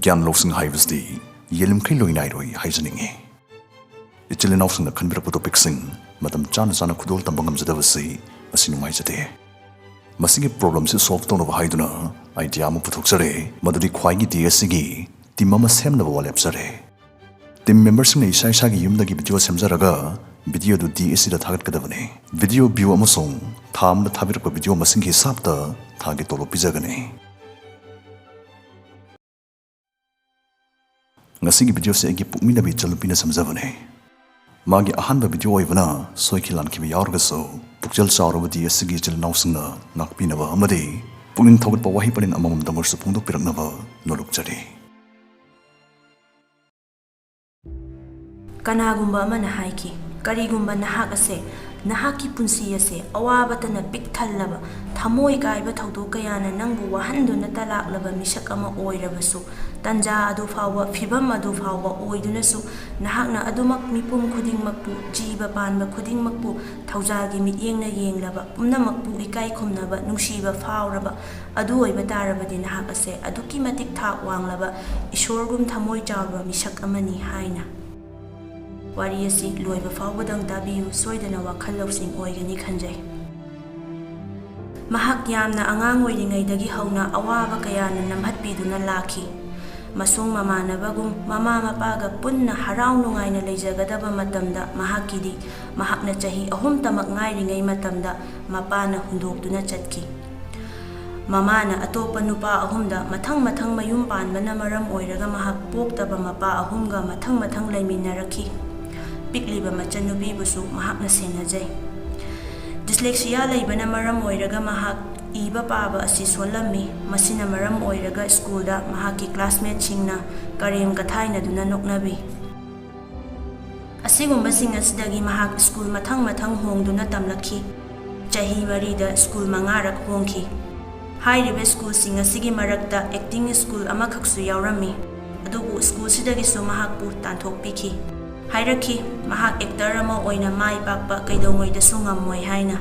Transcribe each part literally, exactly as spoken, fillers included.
ꯒ꯭ꯌꯥꯟ ꯂꯧꯁꯤꯡ ꯍꯥꯏꯕꯁꯤꯗꯤ ꯌꯦꯜꯂꯤꯝꯈꯩ ꯂꯣꯏ ꯅꯥꯏꯔꯣꯏ ꯍꯥꯏꯖꯅꯤꯡꯉꯤ꯫ ꯏꯆꯤꯜ ꯏꯅꯥꯎꯁꯤꯡꯅ ꯈꯟꯕꯤꯔꯛꯄ ꯇꯣꯄꯤꯛꯁꯤꯡ ꯃꯇꯝ ꯆꯥꯅ ꯆꯥꯅ ꯈꯨꯗꯣꯜ ꯇꯝꯕ ꯉꯝꯖꯗꯕꯁꯤ ꯃꯁꯤ ꯅꯨꯡꯉꯥꯏꯖꯗꯦ꯫ ꯃꯁꯤꯒꯤ ꯄ꯭ꯔꯣꯕ꯭ꯂꯦꯝꯁꯤ ꯁꯣꯜꯚ ꯇꯧꯅꯕ ꯍꯥꯏꯗꯨꯅ ꯑꯥꯏꯗꯤꯌꯥ ꯑꯃ ꯄꯨꯊꯣꯛꯆꯔꯦ, ꯃꯗꯨꯗꯤ ꯈ꯭ꯋꯥꯏꯒꯤ ꯗꯤ ꯑꯦꯁ ꯁꯤꯒꯤ ꯇꯤꯝ ꯑꯃ ꯁꯦꯝꯅꯕ ꯋꯥ ꯂꯦꯞꯆꯔꯦ꯫ ꯇꯤꯝ ꯃꯦꯝꯕꯔꯁꯤꯡꯅ ꯏꯁꯥ ꯏꯁꯥꯒꯤ ꯌꯨꯝꯗꯒꯤ ꯚꯤꯗꯤꯑꯣ ꯁꯦꯝꯖꯔꯒ ꯚꯤꯗꯤꯑꯣꯗꯨ ꯗꯤ ꯑꯦꯁ ꯁꯤꯗ ꯊꯥꯒꯠꯀꯗꯕꯅꯤ꯫ ꯚꯤꯗꯤꯑꯣ ꯚ꯭ꯌꯨ ꯑꯃꯁꯨꯡ ꯊꯥ ꯑꯃꯗ ꯊꯥꯕꯤꯔꯛꯄ ꯚꯤꯗꯤꯑꯣ ꯃꯁꯤꯡꯒꯤ ꯍꯤꯁꯥꯞꯇ ꯊꯥꯒꯤ ꯇꯣꯂꯣꯞ ꯄꯤꯖꯒꯅꯤ꯫ ꯉꯁꯤꯒꯤ ꯚꯤꯗꯤꯑꯣꯁꯤ ꯑꯩꯒꯤ ꯄꯣꯛꯃꯤꯟꯅꯕꯤ ꯏꯆꯜꯅꯨꯄꯤꯅ ꯁꯦꯝꯖꯕꯅꯤ꯫ ꯃꯥꯒꯤ ꯑꯍꯥꯟꯕ ꯚꯤꯗꯤꯑꯣ ꯑꯣꯏꯕꯅ ꯁꯣꯏꯈꯤ ꯂꯥꯟꯈꯤꯕ ꯌꯥꯎꯔꯒꯁꯨ ꯄꯨꯛꯆꯦꯜ ꯆꯥꯎꯔꯕ ꯗꯤ ꯑꯦꯁ ꯁꯤꯒꯤ ꯏꯆꯤꯜ ꯏꯅꯥꯎꯁꯤꯡꯅ ꯉꯥꯛꯄꯤꯅꯕ ꯑꯃꯗꯤ ꯄꯨꯛꯅꯤꯡ ꯊꯧꯒꯠꯄ ꯋꯥꯍꯩ ꯄꯔꯦꯡ ꯑꯃꯃꯝꯗꯪ ꯑꯣꯏꯔꯁꯨ ꯐꯣꯡꯗꯣꯛꯄꯤꯔꯛꯅꯕ ꯅꯣꯂꯨꯛꯆꯔꯤ꯫ ꯀꯅꯥꯒꯨꯝꯕ ꯑꯃꯅ ꯍꯥꯏꯈꯤ, "ꯀꯔꯤꯒꯨꯝꯕ ꯅꯍꯥꯛ ꯑꯁꯦ, ꯅꯍꯥꯛꯀꯤ ꯄꯨꯟꯁꯤ ꯑꯁꯦ ꯑꯋꯥꯕꯇꯅ ꯄꯤꯛ ꯊꯜꯂꯕ, ꯊꯃꯣꯏ ꯀꯥꯏꯕ ꯊꯧꯗꯣꯛ ꯀꯌꯥꯅ ꯅꯪꯕꯨ ꯋꯥꯍꯟꯗꯨꯅꯇ ꯂꯥꯛꯂꯕ ꯃꯤꯁꯛ ꯑꯃ ꯑꯣꯏꯔꯕꯁꯨ, ꯇꯟꯖꯥ ꯑꯗꯨ ꯐꯥꯎꯕ, ꯐꯤꯚꯝ ꯑꯗꯨ ꯐꯥꯎꯕ ꯑꯣꯏꯗꯨꯅꯁꯨ, ꯅꯍꯥꯛꯅ ꯑꯗꯨꯃꯛ ꯃꯤꯄꯨꯝ ꯈꯨꯗꯤꯡꯃꯛꯄꯨ, ꯖꯤꯕ ꯄꯥꯟꯕ ꯈꯨꯗꯤꯡꯃꯛꯄꯨ ꯊꯧꯖꯥꯜꯒꯤ ꯃꯤꯠꯌꯦꯡꯅ ꯌꯦꯡꯂꯕ, ꯄꯨꯝꯅꯃꯛꯄꯨ ꯏꯀꯥꯏ ꯈꯨꯝꯅꯕ, ꯅꯨꯡꯁꯤꯕ ꯐꯥꯎꯔꯕ, ꯑꯗꯨ ꯑꯣꯏꯕ ꯇꯥꯔꯕꯗꯤ ꯅꯍꯥꯛ ꯑꯁꯦ ꯑꯗꯨꯛꯀꯤ ꯃꯇꯤꯛ ꯊꯥꯛ ꯋꯥꯡꯂꯕ, ꯏꯁꯣꯔꯒꯨꯝ ꯊꯃꯣꯏ ꯆꯥꯎꯕ ꯃꯤꯁꯛ ꯑꯃꯅꯤ" ꯍꯥꯏꯅ꯫ ꯋꯥꯔꯤ ꯑꯁꯤ ꯂꯣꯏꯕ ꯐꯥꯎꯕꯗꯪ ꯇꯥꯕꯤꯌꯨ, ꯁꯣꯏꯗꯅ ꯋꯥꯈꯜ ꯂꯧꯁꯤꯡ ꯑꯣꯏꯒꯅꯤ ꯈꯟꯖꯩ꯫ ꯃꯍꯥꯛ ꯌꯥꯝꯅ ꯑꯉꯥꯡ ꯑꯣꯏꯔꯤꯉꯩꯗꯒꯤ ꯍꯧꯅ ꯑꯋꯥꯕ ꯀꯌꯥꯅ ꯅꯝꯍꯠꯄꯤꯗꯨꯅ ꯂꯥꯛꯈꯤ꯫ ꯃꯁꯨꯡ ꯃꯃꯥꯟꯅꯕꯒꯨꯝ ꯃꯃꯥ ꯃꯄꯥꯒ ꯄꯨꯟꯅ ꯍꯔꯥꯎ ꯅꯨꯡꯉꯥꯏꯅ ꯂꯩꯖꯒꯗꯕ ꯃꯇꯝꯗ ꯃꯍꯥꯛꯀꯤꯗꯤ ꯃꯍꯥꯛꯅ ꯆꯍꯤ ꯑꯍꯨꯝꯇꯃꯛ ꯉꯥꯏꯔꯤꯉꯩ ꯃꯇꯝꯗ ꯃꯄꯥꯅ ꯍꯨꯟꯗꯣꯛꯇꯨꯅ ꯆꯠꯈꯤ꯫ ꯃꯃꯥꯅ ꯑꯇꯣꯞꯄ ꯅꯨꯄꯥ ꯑꯍꯨꯝꯗ ꯃꯊꯪ ꯃꯊꯪ ꯃꯌꯨꯝ ꯄꯥꯟꯕꯅ ꯃꯔꯝ ꯑꯣꯏꯔꯒ ꯃꯍꯥꯛ ꯄꯣꯛꯇꯕ ꯃꯄꯥ ꯑꯍꯨꯝꯒ ꯃꯊꯪ ꯃꯊꯪ ꯂꯩꯃꯤꯟꯅꯔꯛꯈꯤ꯫ ꯄꯤꯛꯂꯤꯕ ꯃꯆꯟꯅꯨꯄꯤꯕꯨꯁꯨ ꯃꯍꯥꯛꯅ ꯁꯦꯟꯅꯖꯩ꯫ ꯗꯤꯁꯂꯦꯛꯁꯤꯌꯥ ꯂꯩꯕꯅ ꯃꯔꯝ ꯑꯣꯏꯔꯒ ꯃꯍꯥꯛ ꯏꯕ ꯄꯥꯕ ꯑꯁꯤ ꯁꯣꯜꯂꯝꯃꯤ꯫ ꯃꯁꯤꯅ ꯃꯔꯝ ꯑꯣꯏꯔꯒ ꯁ꯭ꯀꯨꯜꯗ ꯃꯍꯥꯛꯀꯤ ꯀ꯭ꯂꯥꯁꯃꯦꯠꯁꯤꯡꯅ ꯀꯔꯦꯝ ꯀꯊꯥꯏꯅꯗꯨꯅ ꯅꯣꯛꯅꯕꯤ꯫ ꯑꯁꯤꯒꯨꯝꯕꯁꯤꯡ ꯑꯁꯤꯗꯒꯤ ꯃꯍꯥꯛ ꯁ꯭ꯀꯨꯜ ꯃꯊꯪ ꯃꯊꯪ ꯍꯣꯡꯗꯨꯅ ꯇꯝꯂꯛꯈꯤ꯫ ꯆꯍꯤ ꯃꯔꯤꯗ ꯁ꯭ꯀꯨꯜ ꯃꯉꯥꯔꯛ ꯍꯣꯡꯈꯤ꯫ ꯍꯥꯏꯔꯤꯕ ꯁ꯭ꯀꯨꯜꯁꯤꯡ ꯑꯁꯤꯒꯤ ꯃꯔꯛꯇ ꯑꯦꯛꯇꯤꯡ ꯁ꯭ꯀꯨꯜ ꯑꯃꯈꯛꯁꯨ ꯌꯥꯎꯔꯝꯃꯤ, ꯑꯗꯨꯕꯨ ꯁ꯭ꯀꯨꯜꯁꯤꯗꯒꯤꯁꯨ ꯃꯍꯥꯛꯄꯨ ꯇꯥꯟꯊꯣꯛꯄꯤꯈꯤ꯫ ꯍꯥꯏꯔꯛꯈꯤ, ꯃꯍꯥꯛ ꯑꯦꯛꯇꯔ ꯑꯃ ꯑꯣꯏꯅ ꯃꯥꯏ ꯄꯥꯛꯄ ꯀꯩꯗꯧꯉꯩꯗꯁꯨ ꯉꯝꯃꯣꯏ ꯍꯥꯏꯅ꯫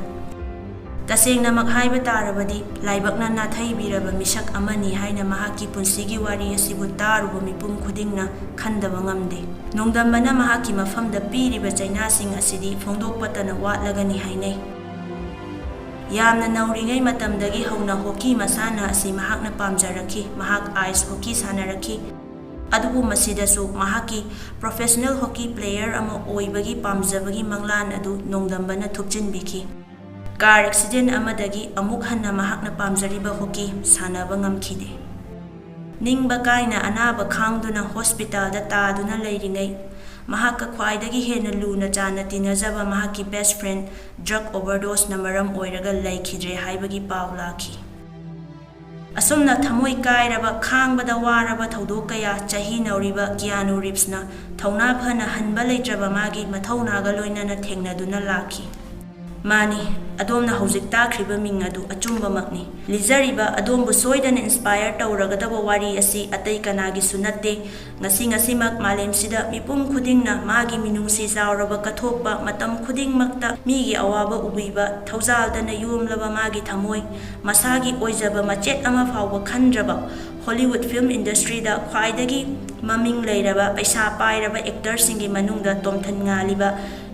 ꯇꯁꯦꯡꯅꯃꯛ ꯍꯥꯏꯕ ꯇꯥꯔꯕꯗꯤ, ꯂꯥꯏꯕꯛꯅ ꯅꯥꯊꯩꯕꯤꯔꯕ ꯃꯤꯁꯛ ꯑꯃꯅꯤ ꯍꯥꯏꯅ ꯃꯍꯥꯛꯀꯤ ꯄꯨꯟꯁꯤꯒꯤ ꯋꯥꯔꯤ ꯑꯁꯤꯕꯨ ꯇꯥꯔꯨꯕ ꯃꯤꯄꯨꯝ ꯈꯨꯗꯤꯡꯅ ꯈꯟꯗꯕ ꯉꯝꯗꯦ꯫ ꯅꯣꯡꯗꯝꯕꯅ ꯃꯍꯥꯛꯀꯤ ꯃꯐꯝꯗ ꯄꯤꯔꯤꯕ ꯆꯩꯅꯥꯁꯤꯡ ꯑꯁꯤꯗꯤ ꯐꯣꯡꯗꯣꯛꯄꯇꯅ ꯋꯥꯠꯂꯒꯅꯤ ꯍꯥꯏꯅꯩ꯫ ꯌꯥꯝꯅ ꯅꯧꯔꯤꯉꯩ ꯃꯇꯝꯗꯒꯤ ꯍꯧꯅ ꯍꯣꯀꯤ ꯃꯁꯥꯟꯅ ꯑꯁꯤ ꯃꯍꯥꯛꯅ ꯄꯥꯝꯖꯔꯛꯈꯤ꯫ ꯃꯍꯥꯛ ꯑꯥꯏꯁ ꯍꯣꯀꯤ ꯁꯥꯟꯅꯔꯛꯈꯤ꯫ ꯑꯗꯨꯕꯨ ꯃꯁꯤꯗꯁꯨ ꯃꯍꯥꯛꯀꯤ ꯄ꯭ꯔꯣꯐꯦꯁꯅꯦꯜ ꯍꯣꯀꯤ ꯄ꯭ꯂꯦꯌꯔ ꯑꯃ ꯑꯣꯏꯕꯒꯤ ꯄꯥꯝꯖꯕꯒꯤ ꯃꯪꯂꯥꯟ ꯑꯗꯨ ꯅꯣꯡꯗꯝꯕꯅ ꯊꯨꯞꯆꯤꯟꯕꯤꯈꯤ꯫ ꯀꯥꯔ ꯑꯦꯛꯁꯤꯗꯦꯟ ꯑꯃꯗꯒꯤ ꯑꯃꯨꯛ ꯍꯟꯅ ꯃꯍꯥꯛꯅ ꯄꯥꯝꯖꯔꯤꯕ ꯍꯣꯀꯤ ꯁꯥꯟꯅꯕ ꯉꯝꯈꯤꯗꯦ꯫ ꯅꯤꯡꯕ ꯀꯥꯏꯅ ꯑꯅꯥꯕ ꯈꯥꯡꯗꯨꯅ ꯍꯣꯁꯄꯤꯇꯥꯜꯗ ꯇꯥꯗꯨꯅ ꯂꯩꯔꯤꯉꯩ, ꯃꯍꯥꯛꯀ ꯈ꯭ꯋꯥꯏꯗꯒꯤ ꯍꯦꯟꯅ ꯂꯨꯅ ꯆꯥꯟꯅ ꯇꯤꯟꯅꯖꯕ ꯃꯍꯥꯛꯀꯤ ꯕꯦꯁ ꯐ꯭ꯔꯦꯟ ꯗ꯭ꯔꯒ ꯑꯣꯚꯔꯗꯣꯁꯅ ꯃꯔꯝ ꯑꯣꯏꯔꯒ ꯂꯩꯈꯤꯗ꯭ꯔꯦ ꯍꯥꯏꯕꯒꯤ ꯄꯥꯎ ꯂꯥꯛꯈꯤ꯫ ꯑꯁꯨꯝꯅ ꯊꯃꯣꯏ ꯀꯥꯏꯔꯕ, ꯈꯥꯡꯕꯗ ꯋꯥꯔꯕ ꯊꯧꯗꯣꯛ ꯀꯌꯥ ꯆꯍꯤ ꯅꯧꯔꯤꯕ ꯀꯤꯌꯥꯅꯨ ꯔꯤꯞꯁꯅ ꯊꯧꯅꯥ ꯐꯅ ꯍꯟꯕ ꯂꯩꯇ꯭ꯔꯕ ꯃꯥꯒꯤ ꯃꯊꯧꯅꯥꯒ ꯂꯣꯏꯅꯅ ꯊꯦꯡꯅꯗꯨꯅ ꯂꯥꯛꯈꯤ꯫ ꯃꯥꯅꯤ, ꯑꯗꯣꯝꯅ ꯍꯧꯖꯤꯛ ꯇꯥꯈ꯭ꯔꯤꯕ ꯃꯤꯡ ꯑꯗꯨ ꯑꯆꯨꯝꯕꯃꯛꯅꯤ꯫ ꯂꯤꯖꯔꯤꯕ ꯑꯗꯣꯝꯕꯨ ꯁꯣꯏꯗꯅ ꯏꯟꯁꯄꯥꯌꯔ ꯇꯧꯔꯒꯗꯕ ꯋꯥꯔꯤ ꯑꯁꯤ ꯑꯇꯩ ꯀꯅꯥꯒꯤꯁꯨ ꯅꯠꯇꯦ꯫ ꯉꯁꯤ ꯉꯁꯤꯃꯛ ꯃꯥꯂꯦꯝꯁꯤꯗ ꯃꯤꯄꯨꯝ ꯈꯨꯗꯤꯡꯅ ꯃꯥꯒꯤ ꯃꯤꯅꯨꯡꯁꯤ ꯆꯥꯎꯔꯕ ꯀꯠꯊꯣꯛꯄ, ꯃꯇꯝ ꯈꯨꯗꯤꯡꯃꯛꯇ ꯃꯤꯒꯤ ꯑꯋꯥꯕ ꯎꯕꯤꯕ, ꯊꯧꯖꯥꯜꯗꯅ ꯌꯣꯝꯂꯕ ꯃꯥꯒꯤ ꯊꯃꯣꯏ, ꯃꯁꯥꯒꯤ ꯑꯣꯏꯖꯕ ꯃꯆꯦꯠ ꯑꯃ ꯐꯥꯎꯕ ꯈꯟꯗ꯭ꯔꯕ ꯍꯣꯂꯤꯋꯨꯗ ꯐꯤꯜꯝ ꯏꯟꯗꯁꯇ꯭ꯔꯤꯗ ꯈ꯭ꯋꯥꯏꯗꯒꯤ ꯃꯃꯤꯡ ꯂꯩꯔꯕ, ꯄꯩꯁꯥ ꯄꯥꯏꯔꯕ ꯑꯦꯛꯇꯔꯁꯤꯡꯒꯤ ꯃꯅꯨꯡꯗ ꯇꯣꯝꯊꯟ ꯉꯥꯜꯂꯤꯕ,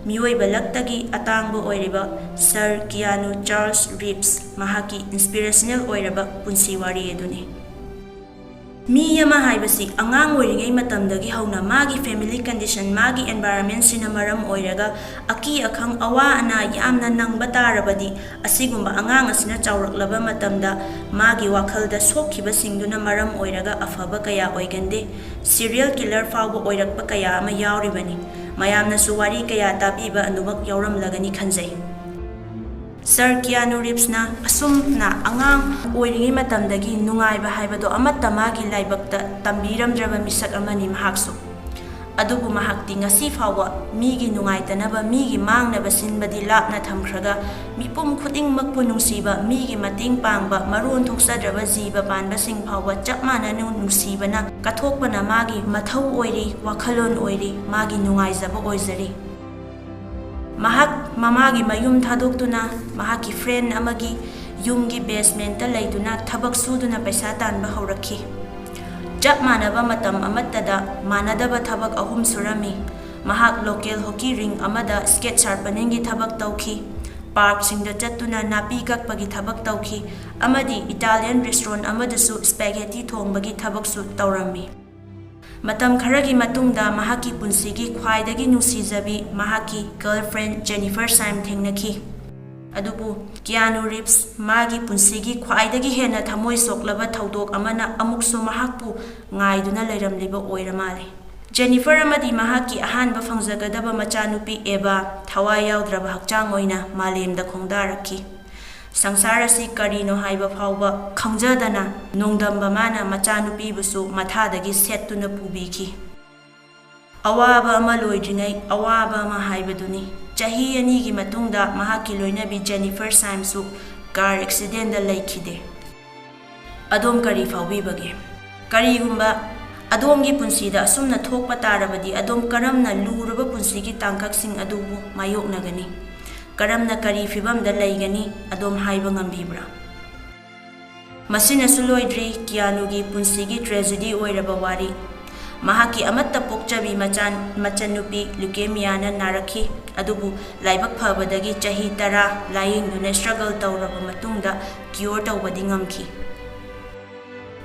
ꯃꯤꯑꯣꯏꯕ ꯂꯛꯇꯒꯤ ꯑꯇꯥꯡꯕ ꯑꯣꯏꯔꯤꯕ ꯁꯔ ꯀꯤꯌꯥꯅꯨ ꯆꯥꯔꯜꯁ ꯔꯤꯞꯁ ꯃꯍꯥꯛꯀꯤ ꯏꯟꯁꯄꯤꯔꯦꯁꯅꯦꯜ ꯑꯣꯏꯔꯕ ꯄꯨꯟꯁꯤ ꯋꯥꯔꯤ ꯑꯗꯨꯅꯤ꯫ ꯃꯤ ꯑꯃ ꯍꯥꯏꯕꯁꯤ ꯑꯉꯥꯡ ꯑꯣꯏꯔꯤꯉꯩ ꯃꯇꯝꯗꯒꯤ ꯍꯧꯅ ꯃꯥꯒꯤ ꯐꯦꯃꯤꯂꯤ ꯀꯟꯗꯤꯁꯟ, ꯃꯥꯒꯤ ꯑꯦꯟꯚꯥꯏꯔꯟꯃꯦꯟꯁꯤꯅ ꯃꯔꯝ ꯑꯣꯏꯔꯒ ꯑꯀꯤ ꯑꯈꯪ, ꯑꯋꯥ ꯑꯅꯥ ꯌꯥꯝꯅ ꯅꯪꯕ ꯇꯥꯔꯕꯗꯤ, ꯑꯁꯤꯒꯨꯝꯕ ꯑꯉꯥꯡ ꯑꯁꯤꯅ ꯆꯥꯎꯔꯛꯂꯕ ꯃꯇꯝꯗ ꯃꯥꯒꯤ ꯋꯥꯈꯜꯗ ꯁꯣꯛꯈꯤꯕꯁꯤꯡꯗꯨꯅ ꯃꯔꯝ ꯑꯣꯏꯔꯒ ꯑꯐꯕ ꯀꯌꯥ ꯑꯣꯏꯒꯟꯗꯦ꯫ ꯁꯤꯔꯤꯌꯦꯜ ꯀꯤꯂꯔ ꯐꯥꯎꯕ ꯑꯣꯏꯔꯛꯄ ꯀꯌꯥ ꯑꯃ ꯌꯥꯎꯔꯤꯕꯅꯤ꯫ ꯃꯌꯥꯝꯅꯁꯨ ꯋꯥꯔꯤ ꯀꯌꯥ ꯇꯥꯕꯤꯕ ꯑꯗꯨꯃꯛ ꯌꯥꯎꯔꯝꯂꯒꯅꯤ ꯈꯟꯖꯩ꯫ ꯁꯔ ꯀꯤꯌꯥꯅꯨ ꯔꯤꯞꯁꯅ ꯑꯁꯨꯝꯅ ꯑꯉꯥꯡ ꯑꯣꯏꯔꯤꯉꯩ ꯃꯇꯝꯗꯒꯤ ꯅꯨꯡꯉꯥꯏꯕ ꯍꯥꯏꯕꯗꯣ ꯑꯃꯠꯇ ꯃꯥꯒꯤ ꯂꯥꯏꯕꯛꯇ ꯇꯝꯕꯤꯔꯝꯗ꯭ꯔꯕ ꯃꯤꯁꯛ ꯑꯃꯅꯤ ꯃꯍꯥꯛꯁꯨ꯫ ꯑꯗꯨꯕꯨ ꯃꯍꯥꯛꯇꯤ ꯉꯁꯤ ꯐꯥꯎꯕ ꯃꯤꯒꯤ ꯅꯨꯡꯉꯥꯏꯇꯅꯕ, ꯃꯤꯒꯤ ꯃꯥꯡꯅꯕ ꯁꯤꯟꯕꯗꯤ ꯂꯥꯞꯅ ꯊꯝꯈ꯭ꯔꯒ, ꯃꯤꯄꯨꯝ ꯈꯨꯗꯤꯡꯃꯛꯄꯨ ꯅꯨꯡꯁꯤꯕ, ꯃꯤꯒꯤ ꯃꯇꯦꯡ ꯄꯥꯡꯕ, ꯃꯔꯣꯟ ꯊꯣꯛꯆꯗ꯭ꯔꯕ ꯖꯤꯕ ꯄꯥꯟꯕꯁꯤꯡ ꯐꯥꯎꯕ ꯆꯞ ꯃꯥꯟꯅꯅ ꯅꯨꯡꯁꯤꯕꯅ ꯀꯠꯊꯣꯛꯄꯅ ꯃꯥꯒꯤ ꯃꯊꯧ ꯑꯣꯏꯔꯤ, ꯋꯥꯈꯜꯂꯣꯟ ꯑꯣꯏꯔꯤ, ꯃꯥꯒꯤ ꯅꯨꯡꯉꯥꯏꯖꯕ ꯑꯣꯏꯖꯔꯤ꯫ ꯃꯍꯥꯛ ꯃꯃꯥꯒꯤ ꯃꯌꯨꯝ ꯊꯥꯗꯣꯛꯇꯨꯅ ꯃꯍꯥꯛꯀꯤ friend ꯑꯃꯒꯤ ꯌꯨꯝꯒꯤ basementꯇ ꯂꯩꯗꯨꯅ ꯊꯕꯛ ꯁꯨꯗꯨꯅ ꯄꯩꯁꯥ ꯇꯥꯟꯕ ꯍꯧꯔꯛꯈꯤ꯫ ꯆꯞ ꯃꯥꯟꯅꯕ ꯃꯇꯝ ꯑꯃꯠꯇꯗ ꯃꯥꯟꯅꯗꯕ ꯊꯕꯛ ꯑꯍꯨꯝ ꯁꯨꯔꯝꯃꯤ꯫ ꯃꯍꯥꯛ local hockey rink ꯑꯃꯗ skate sharpeningꯒꯤ ꯊꯕꯛ ꯇꯧꯈꯤ, parkꯁꯤꯡꯗ ꯆꯠꯇꯨꯅ ꯅꯥꯄꯤ ꯀꯛꯄꯒꯤ ꯊꯕꯛ ꯇꯧꯈꯤ, ꯑꯃꯗꯤ Italian restaurant ꯑꯃꯗꯁꯨ spaghetti ꯊꯣꯡꯕꯒꯤ ꯊꯕꯛꯁꯨ ꯇꯧꯔꯝꯃꯤ꯫ ꯃꯇꯝ ꯈꯔꯒꯤ ꯃꯇꯨꯡꯗ ꯃꯍꯥꯛꯀꯤ ꯄꯨꯟꯁꯤꯒꯤ ꯈ꯭ꯋꯥꯏꯗꯒꯤ ꯅꯨꯡꯁꯤꯖꯕꯤ ꯃꯍꯥꯛꯀꯤ girlfriend Jennifer Syme ꯊꯦꯡꯅꯈꯤ꯫ ꯑꯗꯨꯕꯨ Keanu Reeves ꯃꯥꯒꯤ ꯄꯨꯟꯁꯤꯒꯤ ꯈ꯭ꯋꯥꯏꯗꯒꯤ ꯍꯦꯟꯅ ꯊꯃꯣꯏ ꯁꯣꯛꯂꯕ ꯊꯧꯗꯣꯛ ꯑꯃꯅ ꯑꯃꯨꯛꯁꯨ ꯃꯍꯥꯛꯄꯨ ꯉꯥꯏꯗꯨꯅ ꯂꯩꯔꯝꯂꯤꯕ ꯑꯣꯏꯔ ꯃꯥꯜꯂꯦ꯫ Jennifer ꯑꯃꯗꯤ ꯃꯍꯥꯛꯀꯤ ꯑꯍꯥꯟꯕ ꯐꯪꯖꯒꯗꯕ ꯃꯆꯥꯅꯨꯄꯤ Eva ꯊꯋꯥꯏ ꯌꯥꯎꯗ꯭ꯔꯕ ꯍꯛꯆꯥꯡ ꯑꯣꯏꯅ ꯃꯥꯂꯦꯝꯗ ꯈꯣꯡꯗꯥꯔꯛꯈꯤ꯫ ꯁꯪꯁꯥꯔ ꯑꯁꯤ ꯀꯔꯤꯅꯣ ꯍꯥꯏꯕ ꯐꯥꯎꯕ ꯈꯪꯖꯗꯅ ꯅꯣꯡꯗꯝꯕ ꯃꯥꯅ ꯃꯆꯥꯅꯨꯄꯤꯕꯨꯁꯨ ꯃꯊꯥꯗꯒꯤ ꯁꯦꯠꯇꯨꯅ ꯄꯨꯕꯤꯈꯤ꯫ ꯑꯋꯥꯕ ꯑꯃ ꯂꯣꯏꯗ꯭ꯔꯤꯉꯩ ꯑꯋꯥꯕ ꯑꯃ ꯍꯥꯏꯕꯗꯨꯅꯤ꯫ ꯆꯍꯤ ꯑꯅꯤꯒꯤ ꯃꯇꯨꯡꯗ ꯃꯍꯥꯛꯀꯤ ꯂꯣꯏꯅꯕꯤ Jennifer Symesꯁꯨ car accidentꯗ ꯂꯩꯈꯤꯗꯦ꯫ ꯑꯗꯣꯝ ꯀꯔꯤ ꯐꯥꯎꯕꯤꯕꯒꯦ? ꯀꯔꯤꯒꯨꯝꯕ ꯑꯗꯣꯝꯒꯤ ꯄꯨꯟꯁꯤꯗ ꯑꯁꯨꯝꯅ ꯊꯣꯛꯄ ꯇꯥꯔꯕꯗꯤ ꯑꯗꯣꯝ ꯀꯔꯝꯅ ꯂꯨꯔꯕ ꯄꯨꯟꯁꯤꯒꯤ ꯇꯥꯡꯀꯛꯁꯤꯡ ꯑꯗꯨꯕꯨ ꯃꯥꯌꯣꯛꯅꯒꯅꯤ? ꯀꯔꯝꯅ ꯀꯔꯤ ꯐꯤꯚꯝꯗ ꯂꯩꯒꯅꯤ ꯑꯗꯣꯝ ꯍꯥꯏꯕ ꯉꯝꯕꯤꯕ꯭ꯔꯥ? ꯃꯁꯤꯅꯁꯨ ꯂꯣꯏꯗ꯭ꯔꯤ Keanuꯒꯤ ꯄꯨꯟꯁꯤꯒꯤ tragedy ꯑꯣꯏꯔꯕ ꯋꯥꯔꯤ꯫ ꯃꯍꯥꯛꯀꯤ ꯑꯃꯠꯇ ꯄꯣꯛꯆꯕꯤ ꯃꯆꯥ-, ꯃꯆꯟꯅꯨꯄꯤ leukemiaꯅ ꯅꯥꯔꯛꯈꯤ, ꯑꯗꯨꯕꯨ ꯂꯥꯏꯕꯛ ꯐꯕꯗꯒꯤ ꯆꯍꯤ ꯇꯔꯥ ꯂꯥꯌꯦꯡꯗꯨꯅ struggle ꯇꯧꯔꯕ ꯃꯇꯨꯡꯗ cure ꯇꯧꯕꯗꯤ ꯉꯝꯈꯤ꯫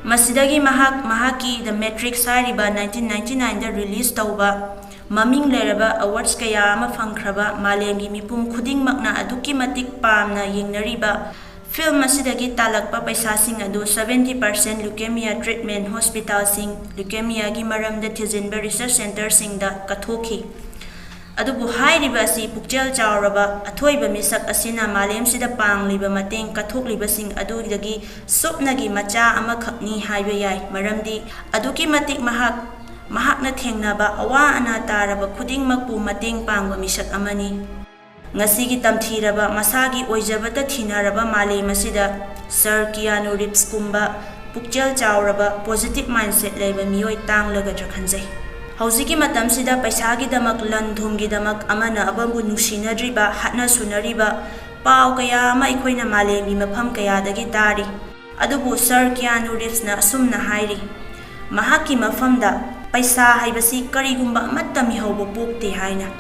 ꯃꯁꯤꯗꯒꯤ ꯃꯍꯥꯛ ꯃꯍꯥꯛꯀꯤ The Matrix ꯍꯥꯏꯔꯤꯕ nineteen ninety nineꯗ release ꯇꯧꯕ ꯃꯃꯤꯡ ꯂꯩꯔꯕ awards ꯀꯌꯥ ꯑꯃ ꯐꯪꯈ꯭ꯔꯕ ꯃꯥꯂꯦꯝꯒꯤ ꯃꯤꯄꯨꯝ ꯈꯨꯗꯤꯡꯃꯛꯅ ꯑꯗꯨꯛꯀꯤ ꯃꯇꯤꯛ ꯄꯥꯝꯅ ꯌꯦꯡꯅꯔꯤꯕ film ꯑꯁꯤꯗꯒꯤ ꯇꯥꯜꯂꯛꯄ ꯄꯩꯁꯥꯁꯤꯡ ꯑꯗꯨ seventy percent leukemia treatment hospitalꯁꯤꯡ, leukemiaꯒꯤ ꯃꯔꯝꯗ ꯊꯤꯖꯤꯟꯕ research centreꯁꯤꯡꯗ ꯀꯠꯊꯣꯛꯈꯤ꯫ ꯑꯗꯨꯕꯨ ꯍꯥꯏꯔꯤꯕ ꯑꯁꯤ ꯄꯨꯛꯆꯦꯜ ꯆꯥꯎꯔꯕ ꯑꯊꯣꯏꯕ ꯃꯤꯁꯛ ꯑꯁꯤꯅ ꯃꯥꯂꯦꯝꯁꯤꯗ ꯄꯥꯡꯂꯤꯕ ꯃꯇꯦꯡ ꯀꯠꯊꯣꯛꯂꯤꯕꯁꯤꯡ ꯑꯗꯨꯗꯒꯤ ꯁꯨꯞꯅꯒꯤ ꯃꯆꯥ ꯑꯃꯈꯛꯅꯤ ꯍꯥꯏꯕ ꯌꯥꯏ, ꯃꯔꯝꯗꯤ ꯑꯗꯨꯛꯀꯤ ꯃꯇꯤꯛ ꯃꯍꯥꯛ, ꯃꯍꯥꯛꯅ ꯊꯦꯡꯅꯕ ꯑꯋꯥ ꯑꯅꯥ ꯇꯥꯔꯕ ꯈꯨꯗꯤꯡꯃꯛꯄꯨ ꯃꯇꯦꯡ ꯄꯥꯡꯕ ꯃꯤꯁꯛ ꯑꯃꯅꯤ꯫ ꯉꯁꯤꯒꯤ ꯇꯝꯊꯤꯔꯕ, ꯃꯁꯥꯒꯤ ꯑꯣꯏꯖꯕꯇ ꯊꯤꯅꯔꯕ ꯃꯥꯂꯦꯝ ꯑꯁꯤꯗ Sir Keanu Reevesꯀꯨꯝꯕ ꯄꯨꯛꯆꯦꯜ ꯆꯥꯎꯔꯕ, positive mindset ꯂꯩꯕ ꯃꯤꯑꯣꯏ ꯇꯥꯡꯂꯒꯗ꯭ꯔꯥ ꯈꯟꯖꯩ꯫ ꯍꯧꯖꯤꯛꯀꯤ ꯃꯇꯝꯁꯤꯗ ꯄꯩꯁꯥꯒꯤꯗꯃꯛ, ꯂꯟ ꯊꯨꯝꯒꯤꯗꯃꯛ ꯑꯃꯅ ꯑꯃꯕꯨ ꯅꯨꯡꯁꯤꯅꯗ꯭ꯔꯤꯕ, ꯍꯥꯠꯅ ꯁꯨꯅꯔꯤꯕ ꯄꯥꯎ ꯀꯌꯥ ꯑꯃ ꯑꯩꯈꯣꯏꯅ ꯃꯥꯂꯦꯝꯒꯤ ꯃꯐꯝ ꯀꯌꯥꯗꯒꯤ ꯇꯥꯔꯤ꯫ ꯑꯗꯨꯕꯨ ꯁꯔ ꯀꯤꯌꯥꯅꯨ ꯔꯤꯞꯁꯅ ꯑꯁꯨꯝꯅ ꯍꯥꯏꯔꯤ, ꯃꯍꯥꯛꯀꯤ ꯃꯐꯝꯗ ꯄꯩꯁꯥ ꯍꯥꯏꯕꯁꯤ ꯀꯔꯤꯒꯨꯝꯕ ꯑꯃꯠꯇ ꯃꯤꯍꯧꯕ ꯄꯣꯛꯇꯦ ꯍꯥꯏꯅ꯫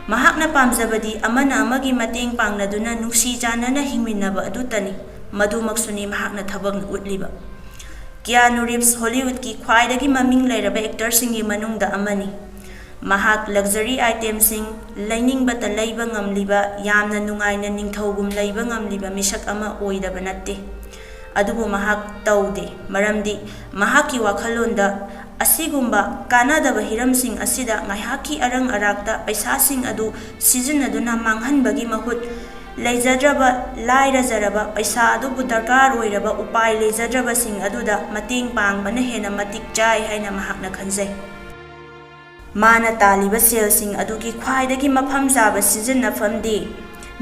ꯃꯍꯥꯛꯅ ꯄꯥꯝꯖꯕꯗꯤ ꯑꯃꯅ ꯑꯃꯒꯤ ꯃꯇꯦꯡ ꯄꯥꯡꯅꯗꯨꯅ ꯅꯨꯡꯁꯤ ꯆꯥꯟꯅꯅ ꯍꯤꯡꯃꯤꯟꯅꯕ ꯑꯗꯨꯇꯅꯤ꯫ ꯃꯗꯨꯃꯛꯁꯨꯅꯤ ꯃꯍꯥꯛꯅ ꯊꯕꯛꯅ ꯎꯠꯂꯤꯕ꯫ ꯀꯤꯌꯥꯅꯨ ꯔꯤꯞꯁ ꯍꯣꯂꯤꯋꯨꯗꯀꯤ ꯈ꯭ꯋꯥꯏꯗꯒꯤ ꯃꯃꯤꯡ ꯂꯩꯔꯕ ꯑꯦꯛꯇꯔꯁꯤꯡꯒꯤ ꯃꯅꯨꯡꯗ ꯑꯃꯅꯤ꯫ ꯃꯍꯥꯛ ꯂꯛꯖꯔꯤ ꯑꯥꯏꯇꯦꯝꯁꯤꯡ ꯂꯩꯅꯤꯡꯕꯇ ꯂꯩꯕ ꯉꯝꯂꯤꯕ, ꯌꯥꯝꯅ ꯅꯨꯡꯉꯥꯏꯅ ꯅꯤꯡꯊꯧꯒꯨꯝ ꯂꯩꯕ ꯉꯝꯂꯤꯕ ꯃꯤꯁꯛ ꯑꯃ ꯑꯣꯏꯗꯕ ꯅꯠꯇꯦ꯫ ꯑꯗꯨꯕꯨ ꯃꯍꯥꯛ ꯇꯧꯗꯦ, ꯃꯔꯝꯗꯤ ꯃꯍꯥꯛꯀꯤ ꯋꯥꯈꯜꯂꯣꯟꯗ ꯑꯁꯤꯒꯨꯝꯕ ꯀꯥꯟꯅꯗꯕ ꯍꯤꯔꯝꯁꯤꯡ ꯑꯁꯤꯗ ꯉꯥꯏꯍꯥꯛꯀꯤ ꯑꯔꯪ ꯑꯔꯥꯛꯇ ꯄꯩꯁꯥꯁꯤꯡ ꯑꯗꯨ ꯁꯤꯖꯤꯟꯅꯗꯨꯅ ꯃꯥꯡꯍꯟꯕꯒꯤ ꯃꯍꯨꯠ, ꯂꯩꯖꯗ꯭ꯔꯕ, ꯂꯥꯏꯔꯖꯔꯕ, ꯄꯩꯁꯥ ꯑꯗꯨꯕꯨ ꯗꯔꯀꯥꯔ ꯑꯣꯏꯔꯕ ꯎꯄꯥꯏ ꯂꯩꯖꯗ꯭ꯔꯕꯁꯤꯡ ꯑꯗꯨꯗ ꯃꯇꯦꯡ ꯄꯥꯡꯕꯅ ꯍꯦꯟꯅ ꯃꯇꯤꯛ ꯆꯥꯏ ꯍꯥꯏꯅ ꯃꯍꯥꯛꯅ ꯈꯟꯖꯩ꯫ ꯃꯥꯅ ꯇꯥꯜꯂꯤꯕ ꯁꯦꯜꯁꯤꯡ ꯑꯗꯨꯒꯤ ꯈ꯭ꯋꯥꯏꯗꯒꯤ ꯃꯐꯝ ꯆꯥꯕ ꯁꯤꯖꯤꯟꯅꯐꯝꯗꯤ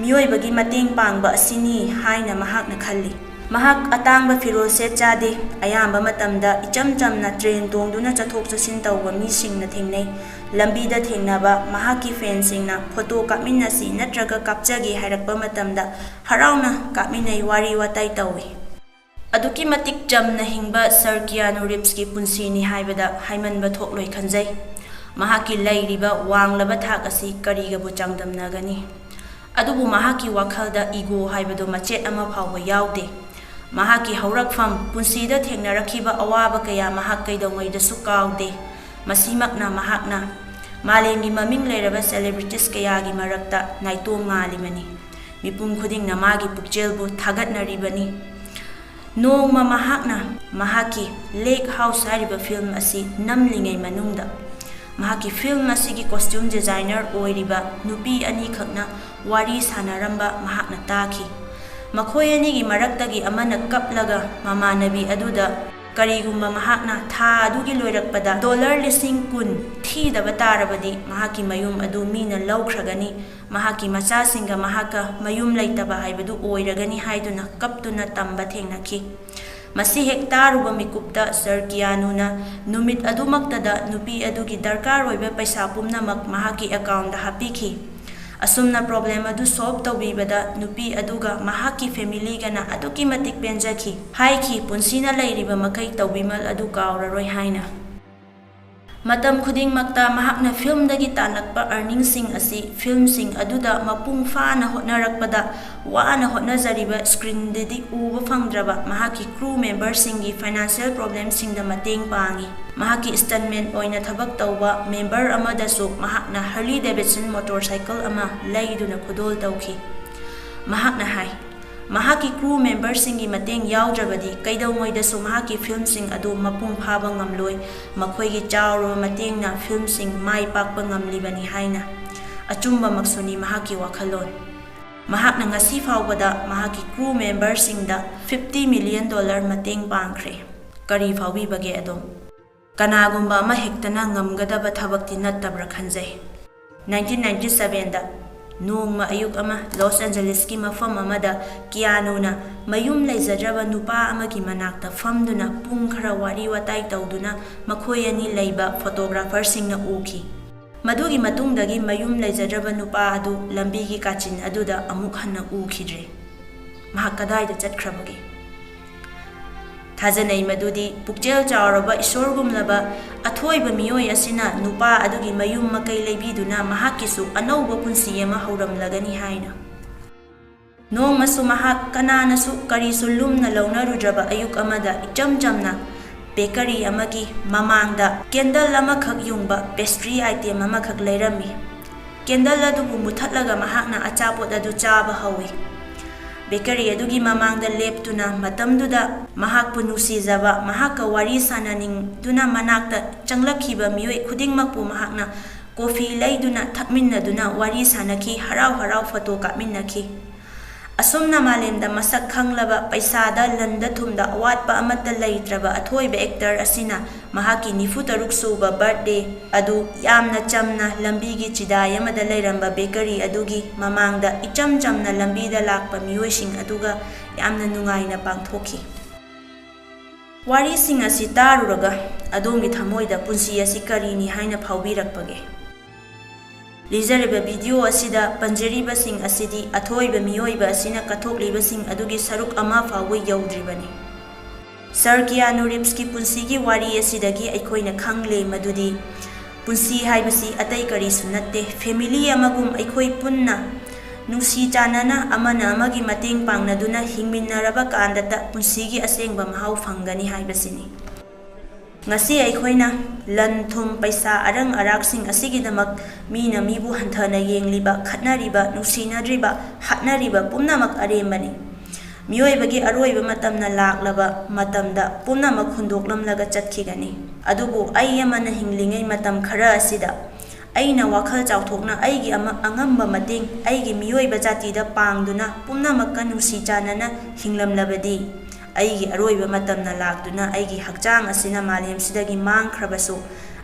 ꯃꯤꯑꯣꯏꯕꯒꯤ ꯃꯇꯦꯡ ꯄꯥꯡꯕ ꯑꯁꯤꯅꯤ ꯍꯥꯏꯅ ꯃꯍꯥꯛꯅ ꯈꯜꯂꯤ꯫ ꯃꯍꯥꯛ ꯑꯇꯥꯡꯕ ꯐꯤꯔꯣꯜ ꯁꯦꯠ ꯆꯥꯗꯦ꯫ ꯑꯌꯥꯝꯕ ꯃꯇꯝꯗ ꯏꯆꯝ ꯆꯝꯅ ꯇ꯭ꯔꯦꯟ ꯇꯣꯡꯗꯨꯅ ꯆꯠꯊꯣꯛ ꯆꯠꯁꯤꯟ ꯇꯧꯕ ꯃꯤꯁꯤꯡꯅ ꯊꯦꯡꯅꯩ꯫ ꯂꯝꯕꯤꯗ ꯊꯦꯡꯅꯕ ꯃꯍꯥꯛꯀꯤ ꯐꯦꯟꯁꯤꯡꯅ "ꯐꯣꯇꯣ ꯀꯥꯞꯃꯤꯟꯅꯁꯤ" ꯅꯠꯇ꯭ꯔꯒ "ꯀꯥꯞꯆꯒꯦ" ꯍꯥꯏꯔꯛꯄ ꯃꯇꯝꯗ ꯍꯔꯥꯎꯅ ꯀꯥꯞꯃꯤꯟꯅꯩ, ꯋꯥꯔꯤ ꯋꯥꯇꯥꯏ ꯇꯧꯏ꯫ ꯑꯗꯨꯛꯀꯤ ꯃꯇꯤꯛ ꯆꯝꯅ ꯍꯤꯡꯕ ꯁꯔ ꯀꯤꯌꯥꯅꯨ ꯔꯤꯞꯁꯀꯤ ꯄꯨꯟꯁꯤꯅꯤ ꯍꯥꯏꯕꯗ ꯍꯥꯏꯃꯟꯕ ꯊꯣꯛꯂꯣꯏ ꯈꯟꯖꯩ꯫ ꯃꯍꯥꯛꯀꯤ ꯂꯩꯔꯤꯕ ꯋꯥꯡꯂꯕ ꯊꯥꯛ ꯑꯁꯤ ꯀꯔꯤꯒꯕꯨ ꯆꯥꯡꯗꯝꯅꯒꯅꯤ? ꯑꯗꯨꯕꯨ ꯃꯍꯥꯛꯀꯤ ꯋꯥꯈꯜꯗ ꯏꯒꯣ ꯍꯥꯏꯕꯗꯨ ꯃꯆꯦꯠ ꯑꯃ ꯐꯥꯎꯕ ꯌꯥꯎꯗꯦ꯫ ꯃꯍꯥꯛꯀꯤ ꯍꯧꯔꯛꯐꯝ, ꯄꯨꯟꯁꯤꯗ ꯊꯦꯡꯅꯔꯛꯈꯤꯕ ꯑꯋꯥꯕ ꯀꯌꯥ ꯃꯍꯥꯛ ꯀꯩꯗꯧꯉꯩꯗꯁꯨ ꯀꯥꯎꯗꯦ꯫ ꯃꯁꯤꯃꯛꯅ ꯃꯍꯥꯛꯅ ꯃꯥꯂꯦꯝꯒꯤ ꯃꯃꯤꯡ ꯂꯩꯔꯕ ꯁꯦꯂꯦꯕ꯭ꯔꯤꯇꯤꯁ ꯀꯌꯥꯒꯤ ꯃꯔꯛꯇ ꯅꯥꯏꯇꯣꯝ ꯉꯥꯜꯂꯤꯕꯅꯤ꯫ ꯃꯤꯄꯨꯝ ꯈꯨꯗꯤꯡꯅ ꯃꯥꯒꯤ ꯄꯨꯛꯆꯦꯜꯕꯨ ꯊꯥꯒꯠꯅꯔꯤꯕꯅꯤ꯫ ꯅꯣꯡꯃ ꯃꯍꯥꯛꯅ ꯃꯍꯥꯛꯀꯤ ꯂꯦꯛ ꯍꯥꯎꯁ ꯍꯥꯏꯔꯤꯕ ꯐꯤꯜꯝ ꯑꯁꯤ ꯅꯝꯂꯤꯉꯩ ꯃꯅꯨꯡꯗ ꯃꯍꯥꯛꯀꯤ ꯐꯤꯜꯝ ꯑꯁꯤꯒꯤ ꯀꯣꯁꯇ꯭ꯌꯨꯝ ꯗꯤꯖꯥꯏꯅꯔ ꯑꯣꯏꯔꯤꯕ ꯅꯨꯄꯤ ꯑꯅꯤꯈꯛꯅ ꯋꯥꯔꯤ ꯁꯥꯟꯅꯔꯝꯕ ꯃꯍꯥꯛꯅ ꯇꯥꯈꯤ꯫ ꯃꯈꯣꯏ ꯑꯅꯤꯒꯤ ꯃꯔꯛꯇꯒꯤ ꯑꯃꯅ ꯀꯞꯂꯒ ꯃꯃꯥꯟꯅꯕꯤ ꯑꯗꯨꯗ ꯀꯔꯤꯒꯨꯝꯕ ꯃꯍꯥꯛꯅ ꯊꯥ ꯑꯗꯨꯒꯤ ꯂꯣꯏꯔꯛꯄꯗ ꯗꯣꯂꯔ ꯂꯤꯁꯤꯡ ꯀꯨꯟ ꯊꯤꯗꯕ ꯇꯥꯔꯕꯗꯤ ꯃꯍꯥꯛꯀꯤ ꯃꯌꯨꯝ ꯑꯗꯨ ꯃꯤꯅ ꯂꯧꯈ꯭ꯔꯒꯅꯤ, ꯃꯍꯥꯛꯀꯤ ꯃꯆꯥꯁꯤꯡꯒ ꯃꯍꯥꯛꯀ ꯃꯌꯨꯝ ꯂꯩꯇꯕ ꯍꯥꯏꯕꯗꯨ ꯑꯣꯏꯔꯒꯅꯤ ꯍꯥꯏꯗꯨꯅ ꯀꯞꯇꯨꯅ ꯇꯝꯕ ꯊꯦꯡꯅꯈꯤ꯫ ꯃꯁꯤ ꯍꯦꯛ ꯇꯥꯔꯨꯕ ꯃꯤꯀꯨꯞꯇ ꯁꯔ ꯀꯤꯌꯥꯅꯨꯅ ꯅꯨꯃꯤꯠ ꯑꯗꯨꯃꯛꯇꯗ ꯅꯨꯄꯤ ꯑꯗꯨꯒꯤ ꯗꯔꯀꯥꯔ ꯑꯣꯏꯕ ꯄꯩꯁꯥ ꯄꯨꯝꯅꯃꯛ ꯃꯍꯥꯛꯀꯤ ꯑꯦꯀꯥꯎꯟꯗ ꯍꯥꯞꯄꯤꯈꯤ꯫ ꯑꯁꯨꯝꯅ ꯄ꯭ꯔꯣꯕ꯭ꯂꯦꯝ ꯑꯗꯨ ꯁꯣꯜꯕ ꯇꯧꯕꯤꯕꯗ ꯅꯨꯄꯤ ꯑꯗꯨꯒ ꯃꯍꯥꯛꯀꯤ ꯐꯦꯃꯤꯂꯤꯒꯅ ꯑꯗꯨꯛꯀꯤ ꯃꯇꯤꯛ ꯄꯦꯟꯖꯈꯤ꯫ ꯍꯥꯏꯈꯤ, ꯄꯨꯟꯁꯤꯅ ꯂꯩꯔꯤꯕ ꯃꯈꯩ ꯇꯧꯕꯤꯃꯜ ꯑꯗꯨ ꯀꯥꯎꯔꯔꯣꯏ ꯍꯥꯏꯅ꯫ ꯃꯇꯝ ꯈꯨꯗꯤꯡꯃꯛꯇ ꯃꯍꯥꯛꯅ ꯐꯤꯜꯝꯗꯒꯤ ꯇꯥꯜꯂꯛꯄ ꯑꯔꯅꯤꯡꯁꯤꯡ ꯑꯁꯤ ꯐꯤꯜꯝꯁꯤꯡ ꯑꯗꯨꯗ ꯃꯄꯨꯡ ꯐꯥꯅ ꯍꯣꯠꯅꯔꯛꯄꯗ ꯋꯥꯅ ꯍꯣꯠꯅꯖꯔꯤꯕ ꯁ꯭ꯀ꯭ꯔꯤꯟꯗꯗꯤ ꯎꯕ ꯐꯪꯗ꯭ꯔꯕ ꯃꯍꯥꯛꯀꯤ ꯀ꯭ꯔꯨ ꯃꯦꯝꯕꯔꯁꯤꯡꯒꯤ ꯐꯥꯏꯅꯥꯟꯁꯤꯌꯦꯜ ꯄ꯭ꯔꯣꯕ꯭ꯂꯦꯝꯁꯤꯡꯗ ꯃꯇꯦꯡ ꯄꯥꯡꯏ꯫ ꯃꯍꯥꯛꯀꯤ ꯁ꯭ꯇꯟꯃꯦꯟ ꯑꯣꯏꯅ ꯊꯕꯛ ꯇꯧꯕ ꯃꯦꯝꯕꯔ ꯑꯃꯗꯁꯨ ꯃꯍꯥꯛꯅ ꯍꯔꯂꯤ ꯗꯦꯕꯤꯗꯁꯟ ꯃꯣꯇꯣꯔꯁꯥꯏꯀꯜ ꯑꯃ ꯂꯩꯗꯨꯅ ꯈꯨꯗꯣꯜ ꯇꯧꯈꯤ꯫ ꯃꯍꯥꯛꯅ ꯍꯥꯏ, ꯃꯍꯥꯛꯀꯤ ꯀ꯭ꯔꯨ ꯃꯦꯝꯕꯔꯁꯤꯡꯒꯤ ꯃꯇꯦꯡ ꯌꯥꯎꯗ꯭ꯔꯕꯗꯤ ꯀꯩꯗꯧꯉꯩꯗꯁꯨ ꯃꯍꯥꯛꯀꯤ ꯐꯤꯜꯝꯁꯤꯡ ꯑꯗꯨ ꯃꯄꯨꯡ ꯐꯥꯕ ꯉꯝꯂꯣꯏ꯫ ꯃꯈꯣꯏꯒꯤ ꯆꯥꯎꯔꯕ ꯃꯇꯦꯡꯅ ꯐꯤꯜꯝꯁꯤꯡ ꯃꯥꯏ ꯄꯥꯛꯄ ꯉꯝꯂꯤꯕꯅꯤ ꯍꯥꯏꯅ꯫ ꯑꯆꯨꯝꯕꯃꯛꯁꯨꯅꯤ ꯃꯍꯥꯛꯀꯤ ꯋꯥꯈꯜꯂꯣꯟ꯫ ꯃꯍꯥꯛꯅ ꯉꯁꯤ ꯐꯥꯎꯕꯗ ꯃꯍꯥꯛꯀꯤ ꯀ꯭ꯔꯨ ꯃꯦꯝꯕꯔꯁꯤꯡꯗ ꯐꯤꯐꯇꯤ ꯃꯤꯂꯤꯌꯟ ꯗꯣꯂꯔ ꯃꯇꯦꯡ ꯄꯥꯡꯈ꯭ꯔꯦ꯫ ꯀꯔꯤ ꯐꯥꯎꯕꯤꯕꯒꯦ ꯑꯗꯣꯝ? ꯀꯅꯥꯒꯨꯝꯕ ꯑꯃ ꯍꯦꯛꯇꯅ ꯉꯝꯒꯗꯕ ꯊꯕꯛꯇꯤ ꯅꯠꯇꯕ꯭ꯔꯥ ꯈꯟꯖꯩ꯫ ꯅꯥꯏꯟꯇꯤꯟ ꯅꯥꯏꯟꯇꯤ ꯁꯚꯦꯟꯗ ꯅꯣꯡꯃ ꯑꯌꯨꯛ ꯑꯃ ꯂꯣꯁ ꯑꯦꯟꯖꯦꯂꯤꯁꯀꯤ ꯃꯐꯝ ꯑꯃꯗ ꯀꯤꯌꯥꯅꯨꯅ ꯃꯌꯨꯝ ꯂꯩꯖꯗ꯭ꯔꯕ ꯅꯨꯄꯥ ꯑꯃꯒꯤ ꯃꯅꯥꯛꯇ ꯐꯝꯗꯨꯅ ꯄꯨꯡ ꯈꯔ ꯋꯥꯔꯤ ꯋꯥꯇꯥꯏ ꯇꯧꯗꯨꯅ ꯃꯈꯣꯏ ꯑꯅꯤ ꯂꯩꯕ ꯐꯣꯇꯣꯒ꯭ꯔꯥꯐꯔꯁꯤꯡꯅ ꯎꯈꯤ꯫ ꯃꯗꯨꯒꯤ ꯃꯇꯨꯡꯗꯒꯤ ꯃꯌꯨꯝ ꯂꯩꯖꯗ꯭ꯔꯕ ꯅꯨꯄꯥ ꯑꯗꯨ ꯂꯝꯕꯤꯒꯤ ꯀꯥꯆꯤꯟ ꯑꯗꯨꯗ ꯑꯃꯨꯛ ꯍꯟꯅ ꯎꯈꯤꯗ꯭ꯔꯦ꯫ ꯃꯍꯥꯛ ꯀꯗꯥꯏꯗ ꯆꯠꯈ꯭ꯔꯕꯒꯦ? ꯊꯥꯖꯅꯩ ꯃꯗꯨꯗꯤ ꯄꯨꯛꯆꯦꯜ ꯆꯥꯎꯔꯕ ꯏꯁꯣꯔꯒꯨꯝꯂꯕ ꯑꯊꯣꯏꯕ ꯃꯤꯑꯣꯏ ꯑꯁꯤꯅ ꯅꯨꯄꯥ ꯑꯗꯨꯒꯤ ꯃꯌꯨꯝ ꯃꯀꯩ ꯂꯩꯕꯤꯗꯨꯅ ꯃꯍꯥꯛꯀꯤꯁꯨ ꯑꯅꯧꯕ ꯄꯨꯟꯁꯤ ꯑꯃ ꯍꯧꯔꯝꯂꯒꯅꯤ ꯍꯥꯏꯅ꯫ ꯅꯣꯡꯃꯁꯨ ꯃꯍꯥꯛ ꯀꯅꯥꯅꯁꯨ ꯀꯔꯤꯁꯨ ꯂꯨꯝꯅ ꯂꯧꯅꯔꯨꯗ꯭ꯔꯕ ꯑꯌꯨꯛ ꯑꯃꯗ ꯏꯆꯝ ꯆꯝꯅ ꯕꯦꯀꯔꯤ ꯑꯃꯒꯤ ꯃꯃꯥꯡꯗ ꯀꯦꯟꯗꯜ ꯑꯃꯈꯛ ꯌꯨꯡꯕ ꯄꯦꯁꯇ꯭ꯔꯤ ꯑꯥꯏꯇꯦꯝ ꯑꯃꯈꯛ ꯂꯩꯔꯝꯃꯤ꯫ ꯀꯦꯟꯗꯜ ꯑꯗꯨꯕꯨ ꯃꯨꯊꯠꯂꯒ ꯃꯍꯥꯛꯅ ꯑꯆꯥꯄꯣꯠ ꯑꯗꯨ ꯆꯥꯕ ꯍꯧꯏ꯫ ꯕꯦꯀꯔꯤ ꯑꯗꯨꯒꯤ ꯃꯃꯥꯡꯗ ꯂꯦꯞꯇꯨꯅ ꯃꯇꯝꯗꯨꯗ ꯃꯍꯥꯛꯄꯨ ꯅꯨꯡꯁꯤꯖꯕ, ꯃꯍꯥꯛꯀ ꯋꯥꯔꯤ ꯁꯥꯅꯅꯤꯡꯗꯨꯅ ꯃꯅꯥꯛꯇ ꯆꯪꯂꯛꯈꯤꯕ ꯃꯤꯑꯣꯏ ꯈꯨꯗꯤꯡꯃꯛꯄꯨ ꯃꯍꯥꯛꯅ ꯀꯣꯐꯤ ꯂꯩꯗꯨꯅ ꯊꯛꯃꯤꯟꯅꯗꯨꯅ ꯋꯥꯔꯤ ꯁꯥꯅꯈꯤ, ꯍꯔꯥꯎ ꯍꯔꯥꯎ ꯐꯣꯇꯣ ꯀꯥꯞꯃꯤꯟꯅꯈꯤ꯫ ꯑꯁꯨꯝꯅ ꯃꯥꯂꯦꯝꯗ ꯃꯁꯛ ꯈꯪꯂꯕ, ꯄꯩꯁꯥꯗ ꯂꯟꯗ ꯊꯨꯝꯗ ꯑꯋꯥꯠꯄ ꯑꯃꯠꯇ ꯂꯩꯇ꯭ꯔꯕ ꯑꯊꯣꯏꯕ ꯑꯦꯛꯇꯔ ꯑꯁꯤꯅ ꯃꯍꯥꯛꯀꯤ ꯅꯤꯐꯨ ꯇꯔꯨꯛ ꯁꯨꯕ ꯕꯔꯊꯗꯦ ꯑꯗꯨ ꯌꯥꯝꯅ ꯆꯝꯅ ꯂꯝꯕꯤꯒꯤ ꯆꯤꯗꯥꯏ ꯑꯃꯗ ꯂꯩꯔꯝꯕ ꯕꯦꯀꯔꯤ ꯑꯗꯨꯒꯤ ꯃꯃꯥꯡꯗ ꯏꯆꯝ ꯆꯝꯅ ꯂꯝꯕꯤꯗ ꯂꯥꯛꯄ ꯃꯤꯑꯣꯏꯁꯤꯡ ꯑꯗꯨꯒ ꯌꯥꯝꯅ ꯅꯨꯡꯉꯥꯏꯅ ꯄꯥꯡꯊꯣꯛꯈꯤ꯫ ꯋꯥꯔꯤꯁꯤꯡ ꯑꯁꯤ ꯇꯥꯔꯨꯔꯒ ꯑꯗꯣꯝꯒꯤ ꯊꯃꯣꯏꯗ ꯄꯨꯟꯁꯤ ꯑꯁꯤ ꯀꯔꯤꯅꯤ ꯍꯥꯏꯅ ꯐꯥꯎꯕꯤꯔꯛꯄꯒꯦ? ꯂꯤꯖꯔꯤꯕ ꯚꯤꯗꯤꯑꯣ ꯑꯁꯤꯗ ꯄꯟꯖꯔꯤꯕꯁꯤꯡ ꯑꯁꯤꯗꯤ ꯑꯊꯣꯏꯕ ꯃꯤꯑꯣꯏꯕ ꯑꯁꯤꯅ ꯀꯠꯊꯣꯛꯂꯤꯕꯁꯤꯡ ꯑꯗꯨꯒꯤ ꯁꯔꯨꯛ ꯑꯃ ꯐꯥꯎꯕ ꯌꯧꯗ꯭ꯔꯤꯕꯅꯤ꯫ ꯁꯔ ꯀꯤꯌꯥꯅꯨ ꯔꯤꯞꯁꯀꯤ ꯄꯨꯟꯁꯤꯒꯤ ꯋꯥꯔꯤ ꯑꯁꯤꯗꯒꯤ ꯑꯩꯈꯣꯏꯅ ꯈꯪꯂꯦ ꯃꯗꯨꯗꯤ ꯄꯨꯟꯁꯤ ꯍꯥꯏꯕꯁꯤ ꯑꯇꯩ ꯀꯔꯤꯁꯨ ꯅꯠꯇꯦ, ꯐꯦꯃꯤꯂꯤ ꯑꯃꯒꯨꯝ ꯑꯩꯈꯣꯏ ꯄꯨꯟꯅ ꯅꯨꯡꯁꯤ ꯆꯥꯟꯅꯅ ꯑꯃꯅ ꯑꯃꯒꯤ ꯃꯇꯦꯡ ꯄꯥꯡꯅꯗꯨꯅ ꯍꯤꯡꯃꯤꯟꯅꯔꯕ ꯀꯥꯟꯗꯇ ꯄꯨꯟꯁꯤꯒꯤ ꯑꯁꯦꯡꯕ ꯃꯍꯥꯎ ꯐꯪꯒꯅꯤ ꯍꯥꯏꯕꯁꯤꯅꯤ꯫ ꯉꯁꯤ ꯑꯩꯈꯣꯏꯅ ꯂꯟ ꯊꯨꯝ, ꯄꯩꯁꯥ, ꯑꯔꯪ ꯑꯔꯥꯛꯁꯤꯡ ꯑꯁꯤꯒꯤꯗꯃꯛ ꯃꯤꯅ ꯃꯤꯕꯨ ꯍꯟꯊꯅ ꯌꯦꯡꯂꯤꯕ, ꯈꯠꯅꯔꯤꯕ, ꯅꯨꯡꯁꯤꯅꯗ꯭ꯔꯤꯕ, ꯍꯥꯠꯅꯔꯤꯕ ꯄꯨꯝꯅꯃꯛ ꯑꯔꯦꯝꯕꯅꯤ꯫ ꯃꯤꯑꯣꯏꯕꯒꯤ ꯑꯔꯣꯏꯕ ꯃꯇꯝꯅ ꯂꯥꯛꯂꯕ ꯃꯇꯝꯗ ꯄꯨꯝꯅꯃꯛ ꯍꯨꯟꯗꯣꯛꯂꯝꯂꯒ ꯆꯠꯈꯤꯒꯅꯤ꯫ ꯑꯗꯨꯕꯨ ꯑꯩ ꯑꯃꯅ ꯍꯤꯡꯂꯤꯉꯩ ꯃꯇꯝ ꯈꯔ ꯑꯁꯤꯗ ꯑꯩꯅ ꯋꯥꯈꯜ ꯆꯥꯎꯊꯣꯛꯅ ꯑꯩꯒꯤ ꯑꯃ-, ꯑꯉꯝꯕ ꯃꯇꯦꯡ ꯑꯩꯒꯤ ꯃꯤꯑꯣꯏꯕ ꯖꯥꯇꯤꯗ ꯄꯥꯡꯗꯨꯅ ꯄꯨꯝꯅꯃꯛꯀ ꯅꯨꯡꯁꯤ ꯆꯥꯟꯅꯅ ꯍꯤꯡꯂꯝꯂꯕꯗꯤ, ꯑꯩꯒꯤ ꯑꯔꯣꯏꯕ ꯃꯇꯝꯅ ꯂꯥꯛꯇꯨꯅ ꯑꯩꯒꯤ ꯍꯛꯆꯥꯡ ꯑꯁꯤꯅ ꯃꯥꯂꯦꯝꯁꯤꯗꯒꯤ ꯃꯥꯡꯈ꯭ꯔꯕꯁꯨ,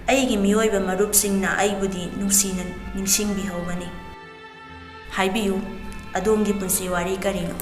ꯑꯩꯒꯤ ꯃꯤꯑꯣꯏꯕ ꯃꯔꯨꯞꯁꯤꯡꯅ ꯑꯩꯕꯨꯗꯤ ꯅꯨꯡꯁꯤꯅ ꯅꯤꯡꯁꯤꯡꯕꯤꯍꯧꯒꯅꯤ꯫ ꯍꯥꯏꯕꯤꯌꯨ, ꯑꯗꯣꯝꯒꯤ ꯄꯨꯟꯁꯤ ꯋꯥꯔꯤ ꯀꯔꯤꯅꯣ?